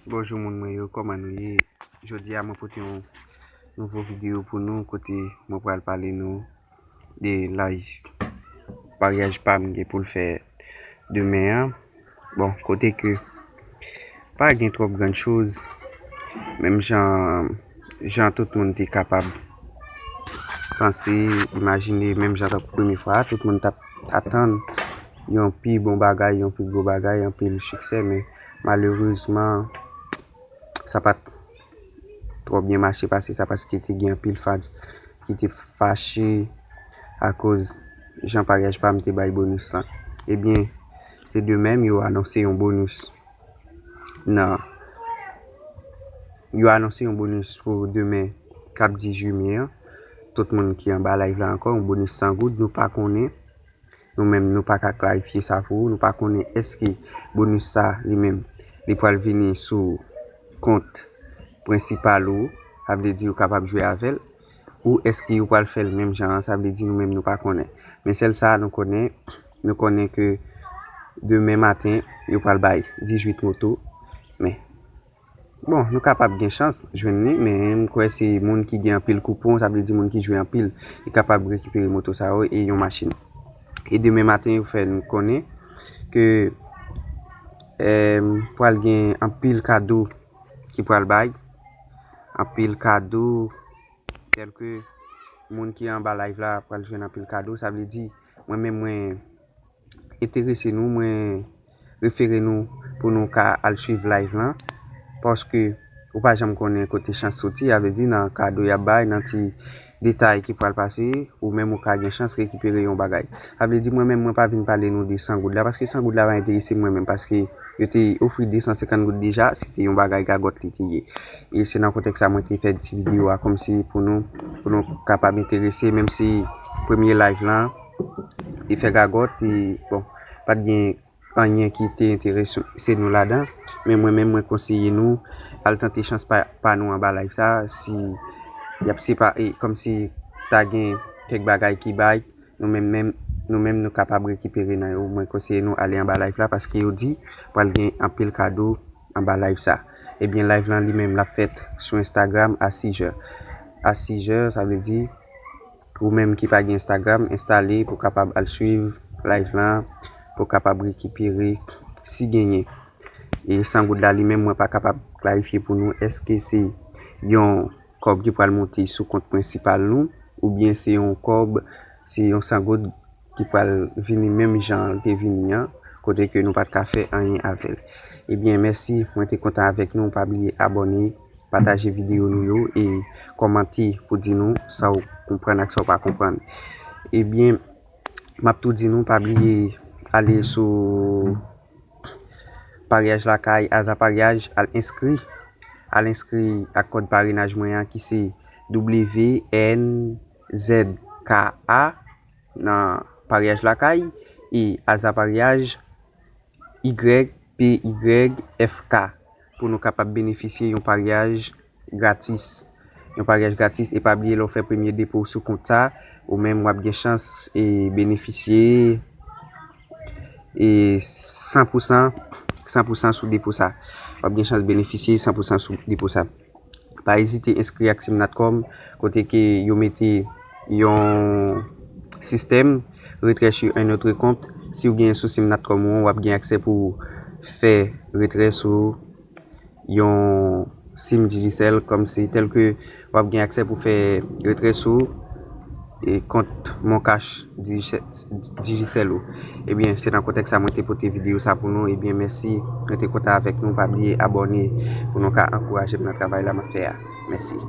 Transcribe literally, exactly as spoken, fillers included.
Bonjou moun mwen yo, kòman nou ye? Jodi a mwen pote yon nouvo videyo pou nou kote mwen pral pale nou de live paryaj pa m gen pou l fè demen an. Bon, kote ke pa gen twòp grann choz, menm jan jan tout moun te kapab panse, imajine, menm jan tankou premye fwa a, tout moun t ap atann yon pi bon bagay, yon pi gwo bagay, anpil siksè, men malerezman, sa pa t twò byen mache pase sa, paske te gen anpil fans ki te fache akoz jan paryaj pa m te bay bonis lan. Ebyen, se de menm yo anonse yon bonis nan yo anonse yon bonis pou demen k ap dizuit me an. Tout moun ki anba live la ankò, yon bonis san goud, nou pa konnen. Nou menm, nou pa ka klarifye sa pou ou. Nou pa konnen èske bonis sa li menm, li pral vini sou kont prensipal ou, sa vle di ou kapab jwe avè l, ou èske ou pral fè l menm jan an, sa vle di nou menm nou pa konnen. Men sèl sa nou konnen, nou konnen ke demen maten, yo pral bay dizuit moto. Men, bon, nou kapab gen chans jwenn li, men m kwè se moun ki gen anpil koupon, sa vle di moun ki jwe anpil, li kapab rekipere moto sa yo e yon machin. E demen maten, yo fè n konnen ke, em, pral gen anpil kado ki pral bay, anpil kado, tèlke moun ki anba live la pral jwenn anpil kado, sa vle di, mwen menm, mwen enterese nou, mwen refere nou pou nou ka al swiv live lan, paske ou pa janm konnen kote chans soti, sa vle di nan kado y ap bay, nan ti detay ki pral pase, ou menm ou ka gen chans rekipere yon bagay. Sa vle di mwen menm, mwen pa vin pale nou de san goud la, paske san goud la pa enterese mwen menm, paske yo te ofri de san senkant goud deja, se te yon bagay gagòt li te ye. E se nan kontèks sa mwen te fè ti videyo a kòmsi pou nou, pou nou kapab enterese, menm si premye live lan te fè gagòt, e bon, pa t gen anyen ki te enterese nou ladan, men mwen menm mwen konseye nou al tante chans pa, pa nou anba live sa, si y ap separe, kòmsi ta gen kèk bagay ki bay, nou menm, menm, nou menm nou kapab rekipere nan yo. Mwen konseye nou ale anba live la paske yo di pral gen anpil kado anba live sa. Ebyen, live lan li menm l ap fèt sou Instagram a sis jè. A sis jè, sa vle di ou menm ki pa gen Instagram, enstale pou kapab al swiv live lan, pou kapab rekipere si genyen. E san goud la li menm, mwen pa kapab klarifye pou nou èske se yon kòb ki pral monte sou kont prensipal nou, oubyen se yon kòb, se yon san goud ki pral vini menm jan l te vini an, kote ke nou pa t ka fè anyen avè l. Ebyen, mèsi, mwen te kontan avèk nou, pa bliye abòne, pataje videyo nou yo e kòmante pou di nou sa w konprann ak sa w pa konprann. Ebyen, m ap tou di nou pa bliye ale sou Paryaj Lakay, Aza Paryaj, al enskri. Al enskri ak kòd parenaj mwen an ki se W N Z K A nan Paryaj Lakay e Aza Paryaj Y P Y F K pou nou kapab benefisye yon paryaj gratis. Yon paryaj gratis, e pa bliye lè w fè premye depo sou kont sa, ou menm w ap gen chans e benefisye e san pou san, san pou san sou depo sa. W ap gen chans benefisye san pou san sou depo sa. Pa ezite enskri ak Simnatcom, kote ke yo mete yon sistèm retrè sou un autre compte. Si w genyen sou Simnatcom ou an, w ap gen aksè pou fè retrè sou yon sim Digicel, kòmsi tèlke w ap gen aksè pou fè retrè sou e kont Moncash Digicel, Digicel ou. Ebyen, se nan kontèks sa mwen te pote videyo sa pou nou. Ebyen, mèsi, mwen te kontan avèk nou. Pa bliye abòne pou nou ka ankouraje m nan travay la m ap fè a. Mèsi.